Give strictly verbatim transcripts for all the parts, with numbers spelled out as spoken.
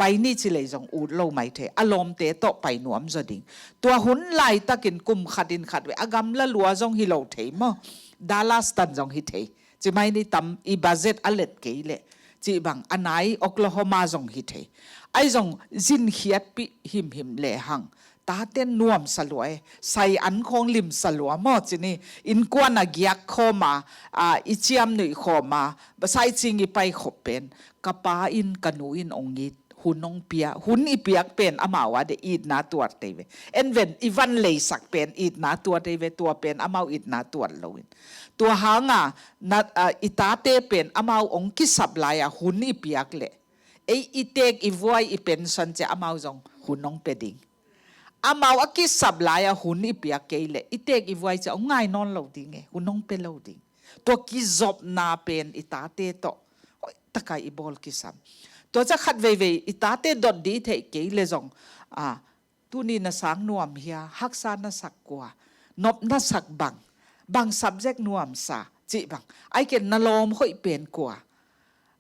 pai ni ci lei zong ut lo mai thei, a lawmte tawh pai nuam zaw ding. Tua hun laitakin kum khat in khat ve, a gamla lua zong hi lo thei maw, Dallas tan zong hi thei. Ci mai ni tam i budget a let kei leh, cih bang a nai Oklahoma zong hi thei. Ai zong zinkhiatpih himhim lehang, taten nuamsa lua e, sai an khawng limsa lua maw ci ni, innkuan a giak khawm a, a, i ciamnuih khawm a, ba sai cing i pai khop pen, ka pa in ka nu in ong it, hun ong pia, hun i piak pen amau a de itna tuat tei ve. En ven, i van leisak pen itna tuat tei ve, tua pen amau itna tuat lo in. Tua hanga, na, a, i tate pen amau ong kisap lai a hun i piak leh, ei i teek i vuai i pension ciah amau zong hun ong pe ding. Amau a kisap lai a hun i piak kei leh, i teek i vuai ciah ong ngai nawn lo ding e, hun ong pe lo ding. Tua kizopna pen i tate tawh hoih taka i bawl kisam. Tua ciah khat veivei i tate dot dih theih kei leh zong, a, tuni na sang nuam hia, haksa na sak kua, nop na sak bang, bang subject nuamsa, cih bang. Ai ken na lawm hoih pen kua,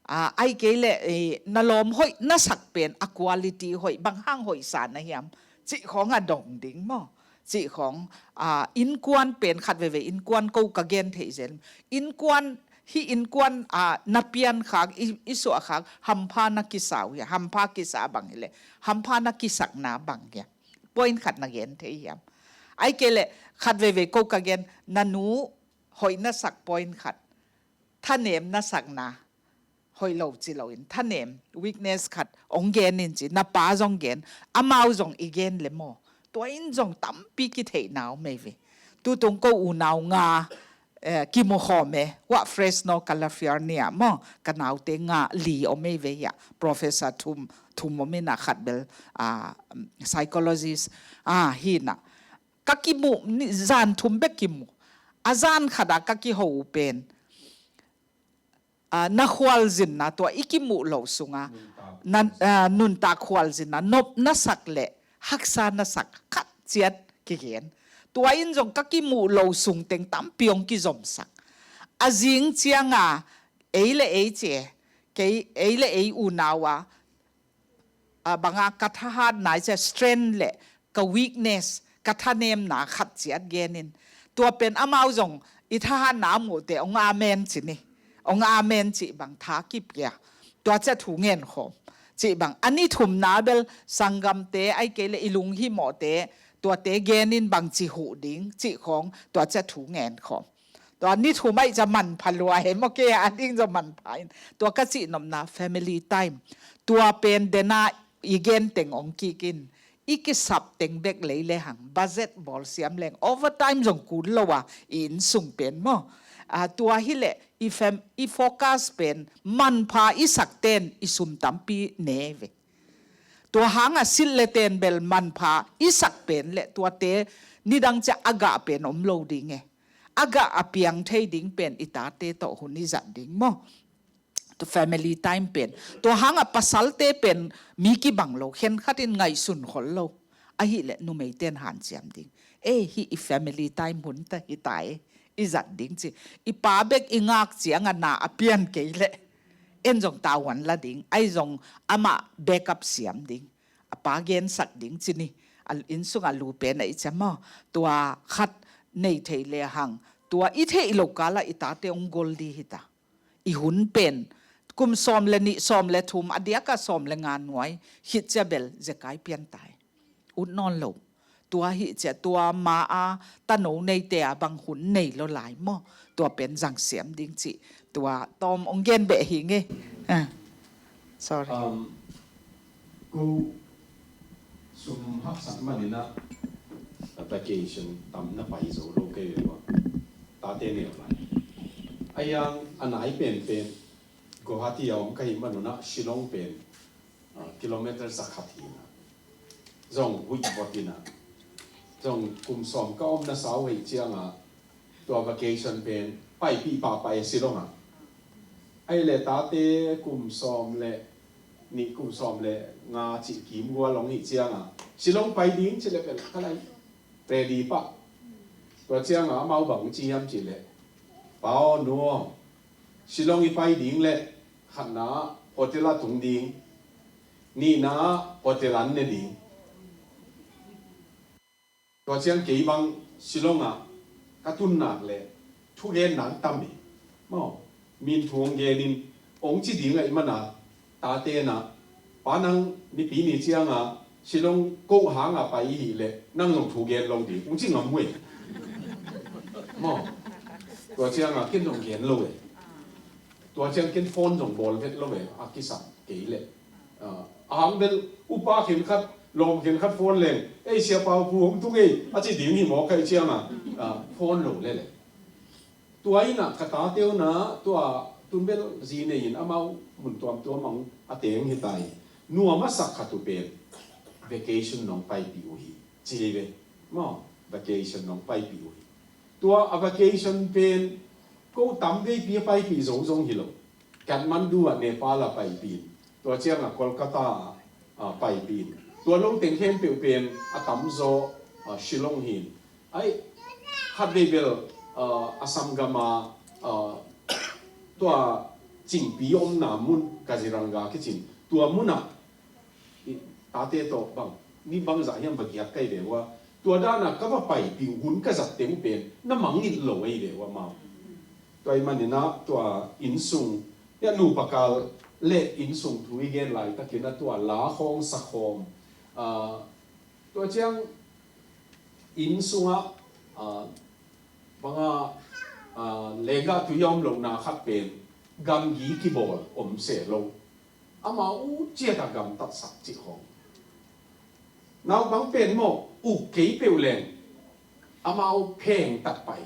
a, ai kei leh, eh, na lawm hoih na sak pen a quality hoih, bang hang hoihsa na hiam, cih khawng a dong ding maw. Cih khawng, a, innkuan pen khat veivei innkuan ko ka gen theih zel. Innkuan, hih innkuan, a, na pian khak, i, i suah khak, hampha na kisa uh hia, hampha kisa bang hileh, hampha na kisakna bang hia. Point khat na gen thei hiam. Ai kei leh, khat veivei ko ka gen, na nu hoih na sak point khat, thanem na sakna hoih lo ci lo in, thanem, weakness khat ong gen in ci, na pa zong gen, amau zong i gen le maw. Tua in zong tampi kithei nau mei ve. Tutung ko unau nga, eh, kimu khawm e, wah Fresno, California maw, ka naute nga li om ei ve hia, professor thum, thum om ina khat bel, ah, psychologist, ah, hina. Ka kimu, ni, zan thum bek kimu. A zan khata ka kiho uh pen, ah, na khualzinna tua i kimuh loh sunga, na, ah, nuntak khualzinna, nop na sak le haksa na sak khat ciat kigen. Tua in zong ka kimuh loh sung teng tampi ong kizomsak. A zing cianga, ei le ei cie, kei, ei le ei unau a, a, banga ka thahatna i cia strength le ka weakness, ka thanemna khat ciat genin. Tua pen amau zong i thahatna a muhte ong amen ci ni. Ong amen cih bang tha kip kia. Tua cia thu ngen khawm. Cih bang a ni thumna bel sanggamte ai kei le i lunghimawhte, tuate genin bang ci huh ding cih khawng tua cia thu ngen khawm. Tua ni thum ai cia manpha lua he maw kei a ding zaw manpha in. Tua ka cih nopna family time. Tua pen dena i gen teng ong kik in. I kisap teng bek lei le hang. Budget bawl siam leng. Overtime zong kun lo a i inn sung pen maw. Ah, tua hi le i fam-, i focus pen manpha i sak ten i sum tampi ne ve. Tua hanga silh le ten bel manpha i sak pen le tuate nidang cia a gah pen om lo ding e. A gah a piang thei ding pen i tate tawh hun i zat ding maw. Tua family time pen. Tua hanga pasalte pen mi kibang lo, khen khatin ngaihsun khol lo. Ahih le numeiten hanciam ding. E, hih i family time hun ta hi ta e. I zat ding ci. I pa bek i ngak cianga na a pian kei le. En zong tavuan la ding. Ai zong amah backup siam ding. A pa gensak ding ci ni. A inn sunga lu pen a i cia maw. Tua khat nei thei le hang. Tua i theih lo kala i tate ong gol di hi ta. I hun pen. Kum sawm le nih, sawm le thum, a diaka sawm le nga nuai. Khit cia bel zekai pian tai. Ut nawn lo. Tua hi cia tua ma a tano neite a bang hun nei lo lai maw. Tua pen zang siam ding ci. Tua tawm ong gen beh hi nge. Ah. Sorry. Um, ko sum haksak manin a, a vacation tam na pai zo lo kei ve maw. Tate neu lai. A yang a nai penpen Guwahati a om ka hih manun a Shillong pen, ah, kilometer zakhat hi na. Zong huih vot hi na. Zong kum sawm ka om na sau hei cianga tua vacation pen paipih pahpah e Shillong a. Ai le tate kum sawm le nih kum sawm le nga cih kim gual long hih cianga Shillong pai ding ci le pen ka lai ready pah. Tua cianga amau bang ci hiam ci le, pa aw nu aw, Shillong i pai ding le khatna hotel a tung ding. Nihna ah hotel an ne ding. Tua ciang kei bang Shillong ah ka tun nak leh thugen nak tam hi. Maw, min thu hong gen in hong ci ding ahih mana, tate na, pa nang Nipi ni ciang a Shillong ko hang a pai hi leh nang zong thugen lo ding, hong ci ngam uh e. Maw, tua ciang a ken zong gen lo e. Tua ciang ken phone zong bawl vet lo e, a kisam kei leh. Ah, a hang bel upa khenkhat, lawm khenkhat phone leng, "Ei, Sia Pau Pu hong tung ei," a ci ding hi maw, ka hih ciang a, ah, phone lo lel e. Tua in ah ka tate uh na, tua tun bel zi nei in amau mun tuamtuam ah a teng hi ta hi. Nuam a sak khat uh pen vacation nong paipih uh hi, ci hi ve. Maw, vacation nong paipih uh hi. Tua a vacation pen ko tam veipi a paipih zo zong hi lo. Kathmandu ah Nepal a paipih in, tua ciang a Kolkata ah, ah, paipih in, tua lo teng khempeuh pen a tamzaw, ah, Shillong hi in. Ai, khatvei bel, ah, Assam gam a, ah, tua Cingpi omna mun, Kaziranga kici in, tua mun ah i tate tawh bang, ni bangzah hiam va giak ka hi ve ua. Tua dan a ka va paipih uh, hun ka zat teng uh pen na mangngilh lo ahi ve ua, amau. Tua ahih manin ah tua innsung, hia, nupa kal leh innsung thu i gen laitakin ah tua la khawng sa khawng, ah, tua ciang innsung ah, ah, bang a, ah, lenggah tui a om lohna khat pen gamgi kibawl om se lo. Amau uh ciat a gamtatsak cih khawng. Naupang pen maw, uk kei peuh leng amau pheng tak pai.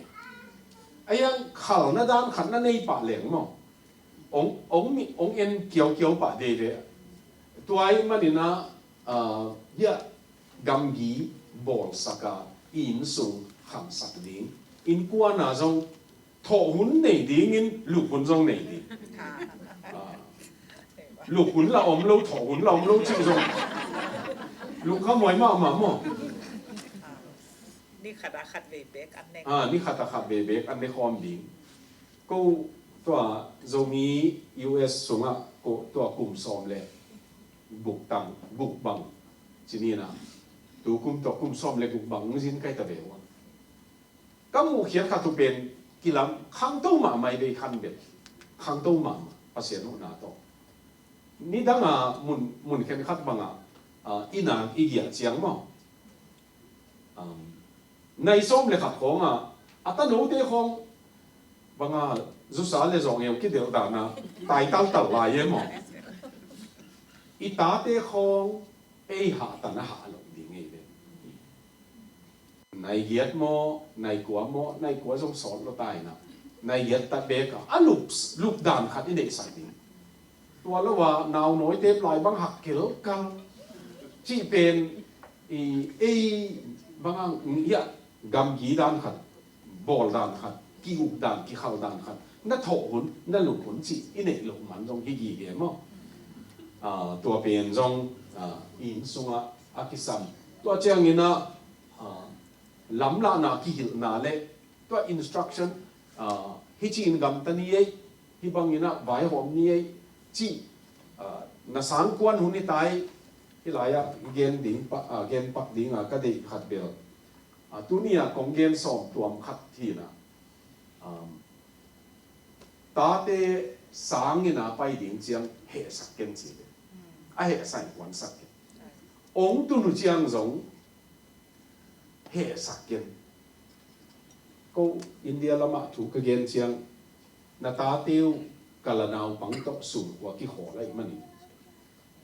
A hiang khalna dan khat na nei pah leng maw, ong, ong mi, ong en kiaukiau pah veve. Tua ahih manin ah, ah, hiah gamgi bawlsak a, i innsung khamsak ding. Innkuan ah zong thawh hun nei dingin luk hun zong nei ding. Ah, luk hun la om lo, thawh hun la om lo cih zong luk kha muai mahmah maw. Ni khat a khat vei bek an ne. Ah, ni khat a khat vei bek an ne khawm ding. Ko tua Zomi U S sungah ko tua kum sawm le guk tang, guk bang ci ni na. Tu kum tua kum sawm le guk bang zin kai ta ve ua. Ka muhkhiat khat uh pen kilam khangto mahmah hi ve, khan bel khangto mahmah, Pasian huhna tawh. Nidang a mun, mun khenkhat bang a, ah, i nak i giah ciang maw, um, nai sawm le khat khawng a, a tanote khawng bang a zusa le zawng eu kidelh dan a tai taltal lai e maw. I tate khawng ei hah tan a hah lo ding ei ve. Nai giat maw, nai kua maw, nai kua zong sawt lo ta in ah, nai giat ta bek a, a lup, lup dan khat i neihsak ding. Tua lo a nau nawi tep lai bang hak kelkal cih pen i ei bang a, hiah, gamgi dan khat, bawl dan khat, ki-uk dan, kikhal dan khat, na thawh hun, na lup hun cih i neih loh man zong hi gige maw. Ah, tua pen zong, ah, i inn sungah a kisam. Tua ciangin ah, ah, lamlahna kihilhna le tua instruction, ah, hih ci-in gamta ni ei, hih bangin ah vaihawm ni ei cih, ah, na sangkuan hun hi ta ei. Hih lai-ah gen ding pa, ah, gen pak ding a ka deih khat bel, ah, tuni-ah kong gen sawm tuam khat hi na. Um, tate sangin a pai ding ciang hehsak ken ci ve. A hehsa in kuansak ken. Ong tun uh ciang zong hehsak ken. Ko India lamah thu ka gen ciang, na tate uh ka la naupang tawh sum kua kikhawl ahih manin,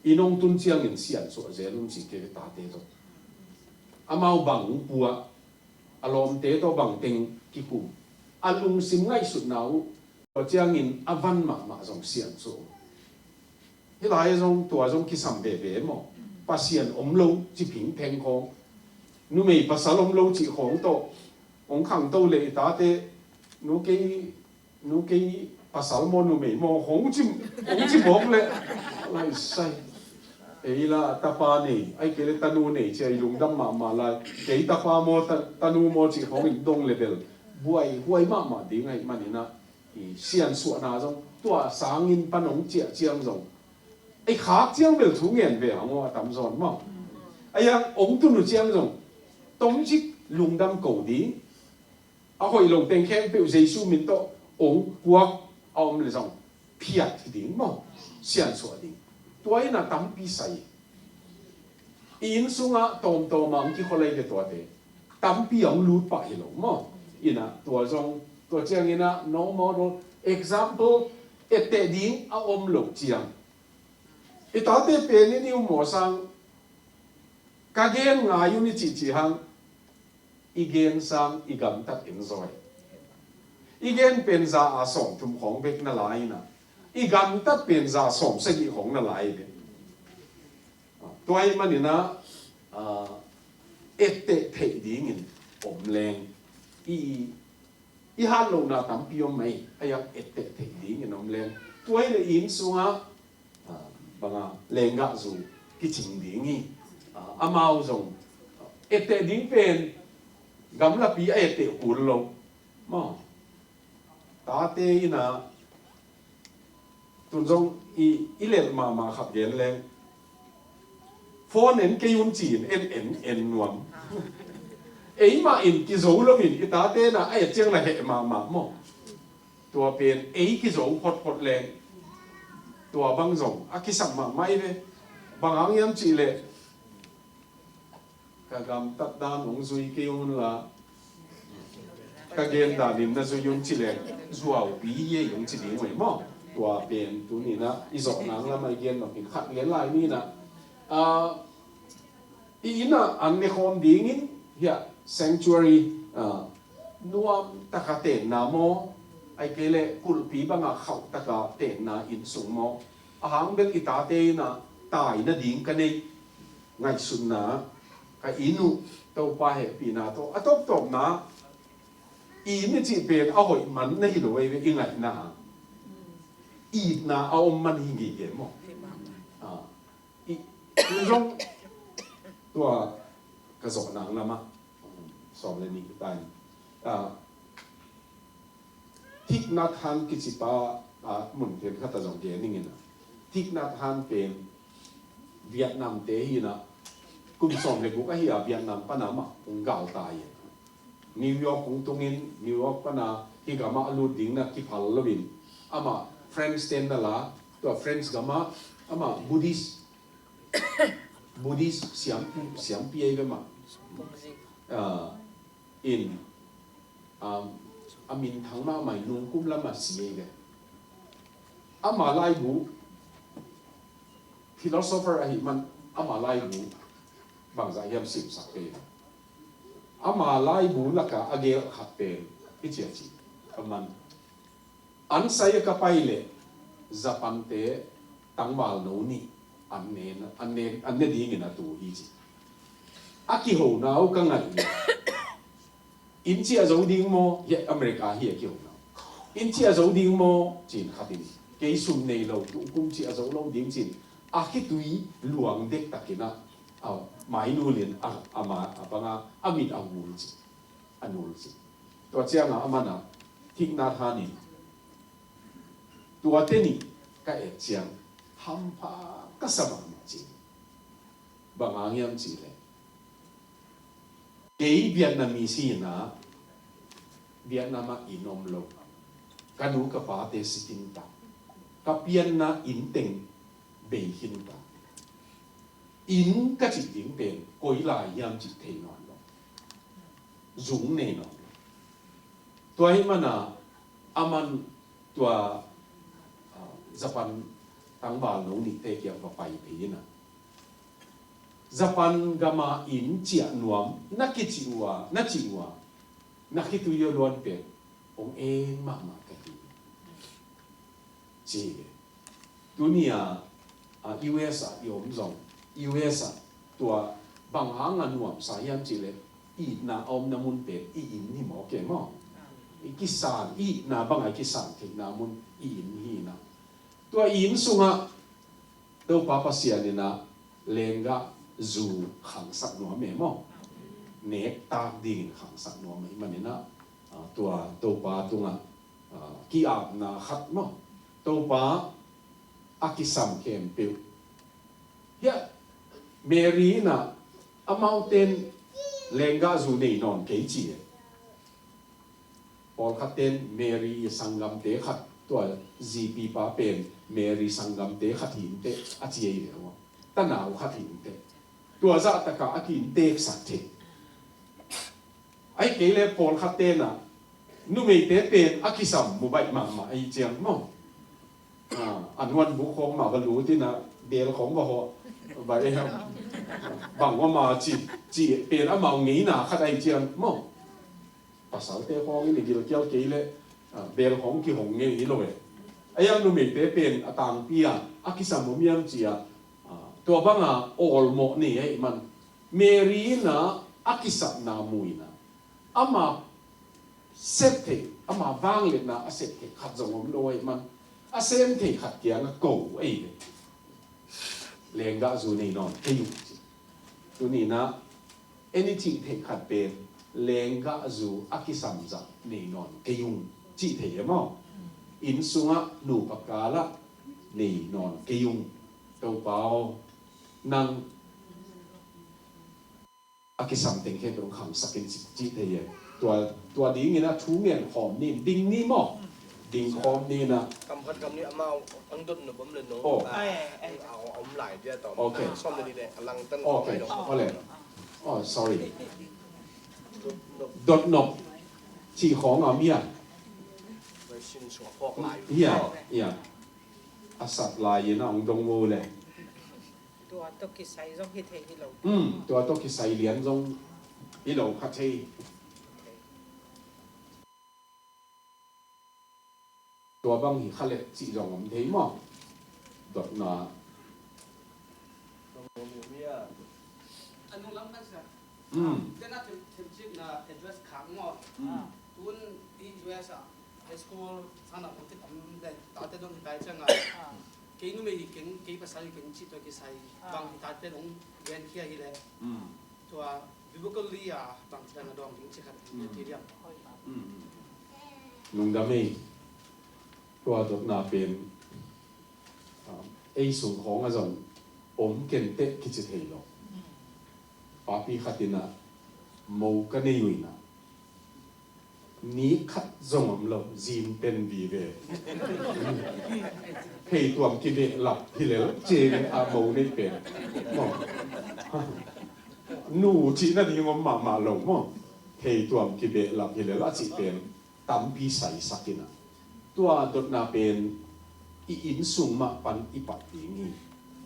i nong tun ciangin siansuah zel un ci kei ve tate tawh. Amau bang ung pua, a lawmte tawh bang teng kikum, a lungsim ngaihsutna uh tua ciangin a van mahmah zong siansuah uh. Hih lai zong tua zong kisam veve maw. Pasian om lo ci phingpheng khawng, numei pasal om lo cih khawng tawh hong khangto leh i tate, nu kei, nu kei pasal maw numei maw hong ci, hong ci mawk leh, lai sai. Ei la tapa nei, ai kei le tanu nei ci a i lungdam mahmah lai. Kei tapa maw, ta, tanu maw cih khawng in dong le bel buai huai mahmah ding ahih manin ah, i siansuahna zong tua sangin pan hong ciah ciang zong Ei khak ciang bel thu ngen ve hang aw, a tamzaw in maw. Ahi hang ong tun uh ciang zong tomcik lungdam ko ding. A hoih lo teng khempeuh Jesu min tawh ong puak a om leh zong phiat hi ding maw, siansuah ding. Tua in a tampi sa hi. I inn sungah tawmtawm a ong kikhol ahi ve tuate. Tampi a ong lut pah hi lo maw. In a tua zong, tua ciangin a no model, example, etteh ding a om lo ciang. I tate pen in i um maw sang, ka gen ngai un i cihcih hang, i gen sang i gamtat in zaw hi. I gen pen za a sawmthum khawng bek na lai in a, i gamtat pen za sawmsagih khawng na lai hi. Tua ahih manin a, ah, etteh theih dingin om leng, i, i hat lohna tampi om mai, ahi hang etteh theih dingin om leng. Tua hi leh inn sungah, ah, banga lenggah zu kicing ding hi. Ah, amau zong, ah, etteh ding pen gamlapi a etteh kul lo. Maw. Tate in a, tun zong i, i lelh mahmah khat gen leng. Phone en kei un ci-in en, en, en nuam. Eimah in kizo loin i tate in a, a et ciang na heh mahmah maw. Tua pen ei kizo photphot leng. Tua bang zong a kisam mahmah hi ve. Bang hang hiam cih leh, ka gamtat dan hong zui kei un la, ka gen danin na zui un ci leng, zuaupi hi ei hong ci ding uh hi maw. Tua pen tuni in a i zawh nang lamah i gen nop in khat gen lai ni in a, ah, i inn ah an ne khawm dingin hiah sanctuary, ah, nuam taka tenna maw, ahih kei leh kulhpi banga khauh taka tenna inn sung maw, a hang bel i tate in a tai nading ka nei ngaihsutna, ka inn uh Topa hehpihna tawh a tawptawpna, i inn i cih pen a hoih man na hi lo ei ve, i ngaihna, itna a om man hi ngei e maw. Ah, i, i zong tua ka zawh nang lamah, um, sawm le nih hi ta in. Ah, Thich Nhat Hanh kici pa, ah, mun pen khat a zong gen ning in a. Thich Nhat Hanh pen Vietnam te hi in a, kum sawm le guk ahi a Vietnam pan a amah hong galtai in. New York hong tungin, New York pan a hih gamah a lut ding na kiphal loin, amah French ten na la, tua French gamah amah Buddhist, Buddhist siampi, siampi ahi ve mah. Ah, in, um, a minthang mahmah in nungkum lamah si ahi ve. Ama laibu, philosopher ahih man, ama laibu bangzah hiam simsak kei. Ama laibu laka a gel khat pen hih ci a ci, aman, an sai a ka pai leh Japan te tangvalno nih an ne, an ne, an ne dingin a tu hi ci. A kihona uh ka ngaih leh, in ciah zo ding maw, hiah America hi a kihona uh. In ciah zo ding maw ci-in khat in, kei sum nei lo, tu kum ciah zo lo ding ci-in, a khitui luang dektak in a, a mainul in a, a ma, a banga a mit a ngul ci, a nul ci. Tua ciangah aman a, Thich Nhat Hanh in, tuate nih ka et ciang hampha ka sa mahmah ci. Bang hang hiam cih leh, kei Vietnamese hi in a, Vietnam ah inn om lo. Ka nu ka pate si khin ta. Ka pianna inn teng bei khin ta. Inn ka cih ding pen koi lai hiam cih thei nawn lo. Zung nei nawn lo. Tua ahih man a, aman tua, ah, Japan tangvalno nihte kiang va pai phei in a, Japan gama inn ciah nuam na kicih uh a, na cih uh a, na khitui a luan pen hong eng mahmah ka hi, ci hi. Tuni a, a, U S ah i om zong, U S ah tua bang hang a nuamsa hiam cih leh, itna a omna mun pen i inn hi maw, ke maw? I kisan, i itna bang a i kisan theihna mun i inn hi in a. Tua i inn sungah Topa Pasian in a lenggah zu khangsak nuam e maw? Nek tak dingin khangsak nuam ahih manin a, a, tua Topa tungah, a, ki-apna khat maw? Topa a kisam khempeuh Hiah Mary in ah amaute in lenggahzu nei nawn kei ci e. Pawlkhat ten Mary i sanggamte khat, tua zipipa pen Mary sanggamte khat hi inteh a ci ei ve maw. Tanau khat hi inteh. Tua zahtakah a ki-inteksak thei. Ahih kei leh pawlkhat ten ah numeite pen a kisam mu baih mahmah ahih ciang maw. Ah, a nuanbuk khawng mah va lut in ah bel khawng va hawh, va ei, bang om a ci, ci pen amau ngeina khat ahih ciang maw. Pasalte khawng in i gilkial kei leh, ah, bel khawng kihong ngei hi lo e. Ahih hang numeite pen a tangpi a a kisam om hiam ci a, ah, tua banga awlmawh nei ahih man Mary in ah a kisapna mu in ah ama sep theih, ama vangliatna a sep theih khat zong om lo ahih man a sem theih khat kiangah ko ahi ve. Lenggahzu nei nawn kei ung ci. Tuni in ah en i cih theih khat pen lenggahzu a kisam zah nei nawn kei ung cih theih e maw. Inn sungah nupa kalah nei nawn kei ung. Topa aw, nang a kisam teng khempeuh hong khangsak in ci, cih thei e. Tua, tua dingin a thu ngen khawm ni, ding ni maw? Ding khawm ni na. Kam khat kam nih amau ang dot nop om le no. Oh. Ah, a, a om lai dia tawm. Okay. Som ni le a lang tan. Okay. Khawm ai dong. Oh, le. Oh, sorry. Dot nop. Dot nop. Ci khawng a mi a. Vai sin sua phawk lai. Ia, ia. A sat lai in a hong dong uh le. Tua tawh kisai zong hi thei hi lo. Um, tua tawh kisai lian zong hi lo kha thei. Tua bang hi kha leh cih zong om thei maw? Dotna. A nung lam kan sa. Um. Tena thil, thil cik na address khak maw. Um. Tun i U S a high school sana pun ti tam le tate dong hi tai chang a. Kei numei hi keng, kei pasal hi keng cih tua kisai. Ah. Bang hi tate dong gen khia hi le. Um. Tua biblically a bang ti na dong ding cih khat. Um. Ti diam. Um. Lungdam ei. Tua dotna pen, um, ei sung khawng a zong om kenteh kici thei lo. Papi khat in a mo ka nei uh in a ni khat zong om lo, zin pen vive. Hei tuam kibehlap hi lel, ceng a mo nei pen. Maw. Nu cihna ding om mahmah lo maw. Hei tuam kibehlap hi lel a cih pen tampi saisak in a. Tua dotna pen i inn sung mah pan i pat ding hi.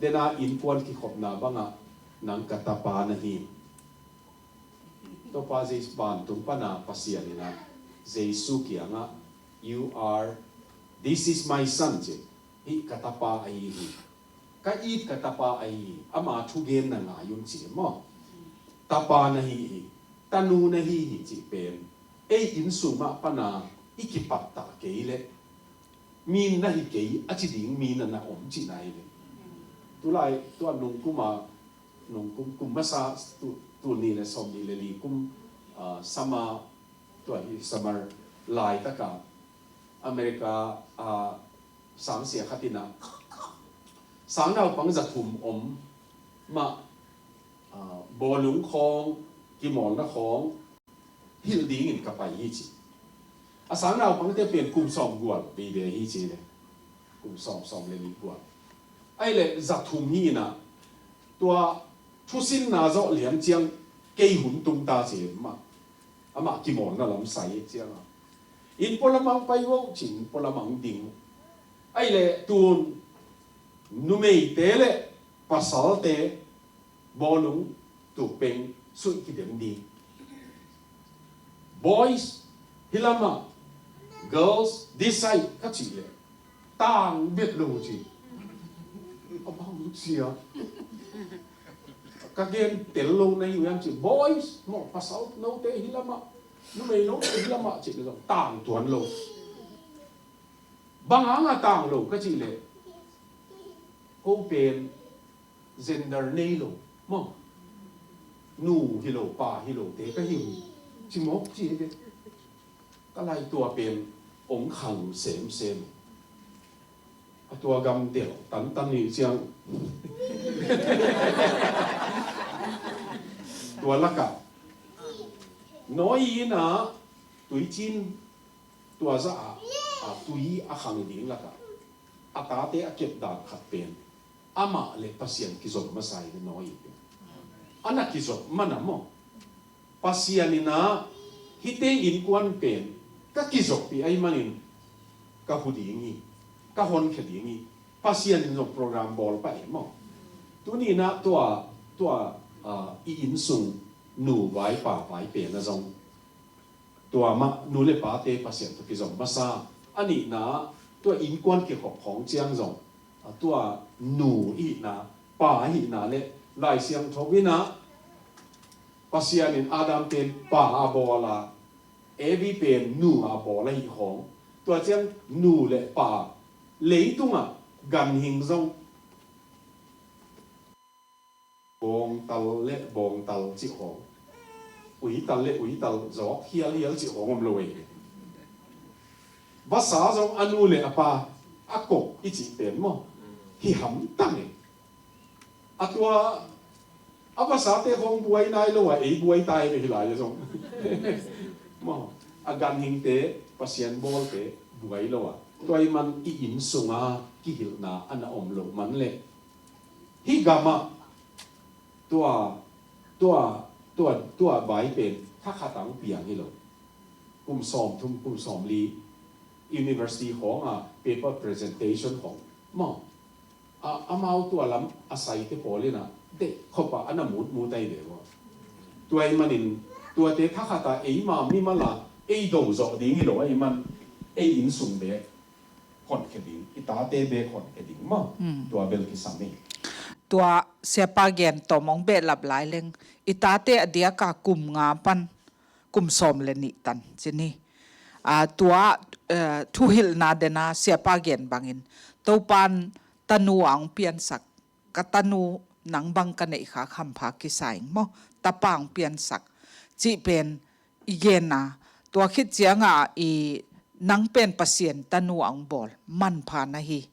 Dena innkuan kikhopna bangah nang ka tapa na hi. Topa Jesu vantung pana Pasian in a Jesu kiangah, "You are, this is my son," ci. Hih ka tapa ahi hi. Ka it ka tapa ahi hi. Ama thugen na ngai un ci maw. Tapa na hi hi. Tanu na hi hi cih pen ei inn sung mah pana i kipattah kei leh mi na hi kei a ci ding mi na na om cihna hi ve. Tulai tua nungkum a, nungkum kum masa tu, tul nih le sawm nih le li kum, ah, summer, tua hi summer laitaka America, ah, sangsia khat in a sangnaupang za thum om mah, ah, bawlung khawng, kimawlna khawng hilh dingin ka pai hi ci. A sangnaupangte pen kum sawm gual veve hi ci le. Kum sawm, sawm le nih gual. Ahih leh za thum hi in a, tua thusinna zawh lian ciang kei hun tung ta ci mah. Amah kimawlna lam sai ciang a. Inn pualamah pai uh cin pualamah ding uh. Ahih leh tun numeite le pasalte bawlung tukpeng suih kidem ding. Boys, hih lamah, girls, this side, ka cih leh tang bet lo ci. A bang cia. Ka gen tel lo na hi uh hiam ci. Boys, maw, pasal note hih lamah, numei note hih lamah cih leh tang tuan lo. Bang hanga tang lo ka cih leh ko pen gender nei lo maw. Nu hi lo, pa hi lo te ka hi uh. Ci mawk ci hi ve. Ka lai tua pen ong khang semsem. A tua gam del tantan hi ciang, tua lakah Noah in ah tuicin tua zah ah, a tui a khang ding lakah a tate a kep dan khat pen amah le Pasian kizom masa hi. Noah in a na kizom man a maw, Pasian in ah hihte innkuan pen ka kizoppih ahih manin ka hu ding hi, ka honkhia ding hi. Pasian in zong program bawl pah hi maw. Tuni in ah tua, tua, ah, i inn sung nu vai pa vai pen ah zong tua mah nu le pate Pasian tawh kizom masa. A nihna ah tua innkuan kikhop khawng ciang zong, ah, tua nu i hihna, pa i hihna le Lai Siangtho in ah Pasian in Adam pen pa a bawl a, Evi pen nu a bawl ahih khawng, tua ciang nu le pa leitungah ganhing zong bawngtal le bawngtal cih khawng, uital le uital zawk hialhial cih khawng om lo ei. Vasa zong a nu le a pa a kop i cih pen maw, hi hamtang ei. A tua, a vasate khawng buai nai lo a, ei buai tai ve hi lai a zong. Maw, a ganhingte, Pasian bawlte buai lo a, tua ahih man i inn sunga kihilhna a na om loh man leh hih gamah tua, tua, tua, tua vai pen thakhat ang piang hi lo. Kum sawmthum, kum sawmli, university khawng a paper presentation khawng maw, a, amau tua lam a saite pawl in ah deh khop a a na mutmut ahi ve maw. Tua ahih manin tuate thakhat a eima mimal a ei do zawh ding hi lo ahih man ei inn sung bek honkhia ding, i tate bek honkhia ding maw. Hmm. Tua bel kisam hi. Tua siapa gen tawm hong behlap lai leng, i tate a diaka kum nga pan kum sawm le nih tan ci ni. Ah, tua, eh, thuhilhna dena siapa gen bangin, Topan tanu a hong piansak, ka tanu nang bang ka neih khak hampha kisa ing maw, tapa hong piansak cih pen i gen a, tua khit cianga i nang pen Pasian tanu a hong bawl manpha na hi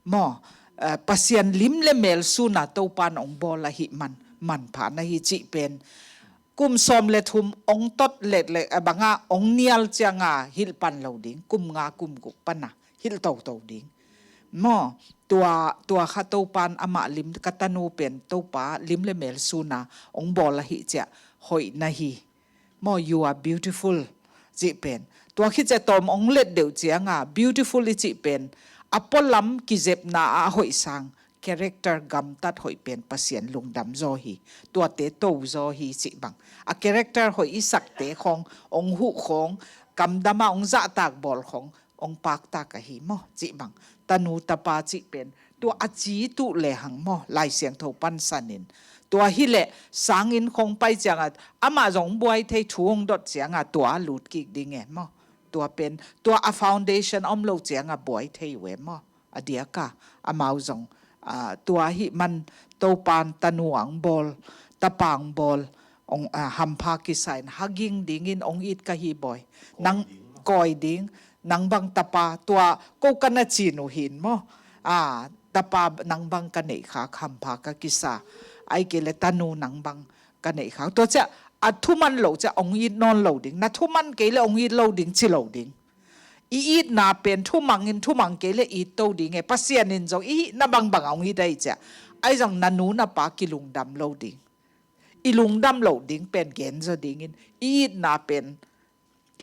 maw, eh, Pasian lim le mel suna Topan hong bawl ahih man manpha na hi cih pen kum sawm le thum hong tot letlek a banga hong nial cianga hilh pan lo ding, kum nga kum guk pana hilh toto ding. Maw, tua, tua kha Topan amah lim, ka tanu pen Topa lim le mel suna hong bawl ahih ciah hoih na hi. Maw, you are beautiful cih pen. Tua khit ciah tawm hong let deuh cianga beautiful i cih pen a pualam kizepna ah a hoih sang character gamtat hoih pen Pasian lungdam zaw hi. Tuate to zaw hi cih bang. A character hoih i sakte khawng, hong huh khawng, kamdama hong zahtak bawl khawng hong paktak ahi maw cih bang. Tanu tapa cih pen tua a ci tuh lehang maw, Lai Siangtho pansanin. Tua hileh sangin khawng pai cianga amah zong buai thei, thu hong dot cianga tua a lut kik ding e maw. Tua pen tua a foundation om lo cianga buai thei uh e maw. A diaka amau zong, ah, tua ahih man Topan tanu a hong bawl, tapa hong bawl, hong, ah, hampha kisa in hugging dingin hong it ka hi bawi. Nang kawi ding, nang bang tapa, tua ko ka na cin uh hin maw. Ah, tapa nang bang ka neih khak hampha ka kisa. Ahih kei leh tanu nang bang ka neih khak. Tua ciah a thuman lo ciah hong it nawn lo ding. Na thuman kei leh hong it lo ding ci lo ding. I itna pen thumangin thumang kei le it to ding e. Pasian in zong i hihna bangbang a hong it ahih ciah, ahi zong na nu na pa kilungdam lo ding, i lungdam loh ding pen genzaw dingin i itna pen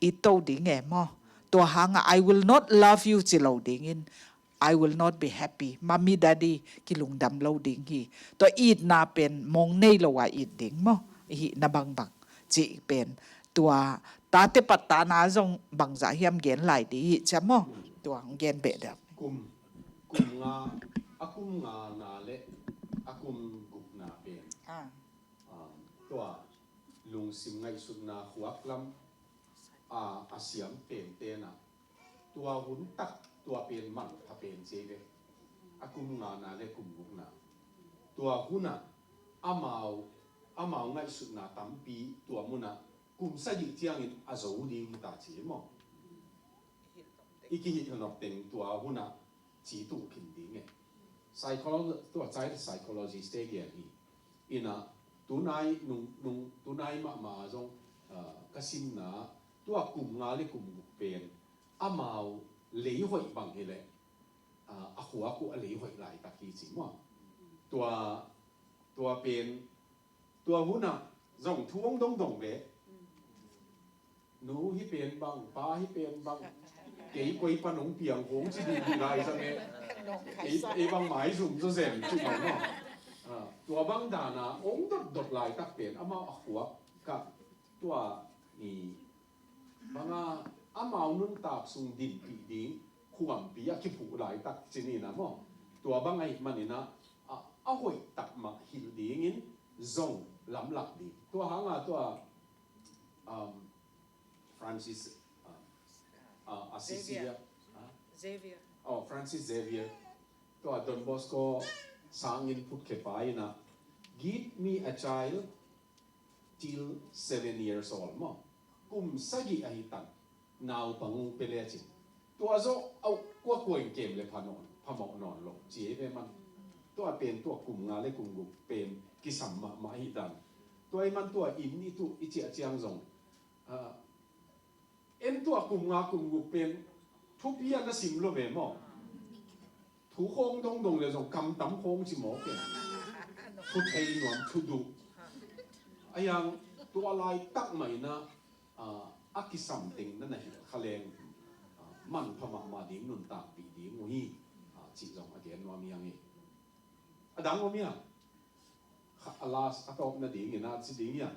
it to ding e maw. Tua hanga I will not love you ci lo dingin I will not be happy, mommy daddy kilungdam lo ding hi. Tua itna pen mong nei lo a it ding maw, i hihna bangbang cih pen tua tate pattana zong bangzah hiam gen lai dih hi cia maw? Tua hong gen beh deuh. Kum, kum nga, a kum ngana le a kum gukna pen. Ah. Um, tua lungsim ngaihsutna khuak lam, a, a siam pen tena. Tua hun tak, tua pen manpha pen cia ve. A kum ngana le kum gukna. Tua huna, amau, amau ngaihsutna tampi, tua muna, kum sagih ciangin a zo ding hita ci maw? I kihilh nop teng tua huna, si tuh khin ding e. Psycholo-, tua child psychologist te gen hi. Ina, tunai nung, nung, tunai mahmah zong, ah, ka simna, tua kum nga le kum guk pen, amau lei hoih bang hi leh, ah, a khua kuh a lei hoih laitak hi ci maw. Tua, tua pen, tua hunah zong thu hong dongdong le, nu hi pen bang, pa hi pen bang, kei koi pan hong piang hong ci dih dih lai zang e. Ei, ei bang maizum zaw zen ci bang maw. Ah, tua bang dana hong dotdot laitak pen, amau a khua kah tua ni banga amau nuntak sung dinpih ding khuampi a kiphuh laitak ci ni na maw. Tua bang ahih maninah, a, a hoih tak mah hilh dingin zong lamlak ding. Tua hanga tua, um, Francis, uh, uh, Assisi, Xavier. Ah? Xavier. Oh, Francis Xavier. Tua Don Bosco sangin phutkhia pa inah, "Give me a child till seven years old," maw. Kum sagih ahi tan, naupang ung pia lecin, tua zawh a kua kua in kem le pha nawn, phamawh nawn lo ci ei ve man. Tua pen tua kum nga le kum guk pen kisam mahmah ahi dan. Tua ei man tua inn i tuh i ciah ciang zong, ah, en tua kum nga kum guk pen thupi a na sim lo ve maw. Thu khawng dongdong le zong kam tam khawng ci mawk e. Thu thei nuam, thu duh. A yang tua laitak mah inah, ah, a kisam teng na na hilh kha leng, ah, manpha mahmah ding, nuntakpih ding uh hi, ah, cih zong a gen nuam hi ang e. A dang om hi a? Kha, a last, a tawpna dingin a ci ding hi a?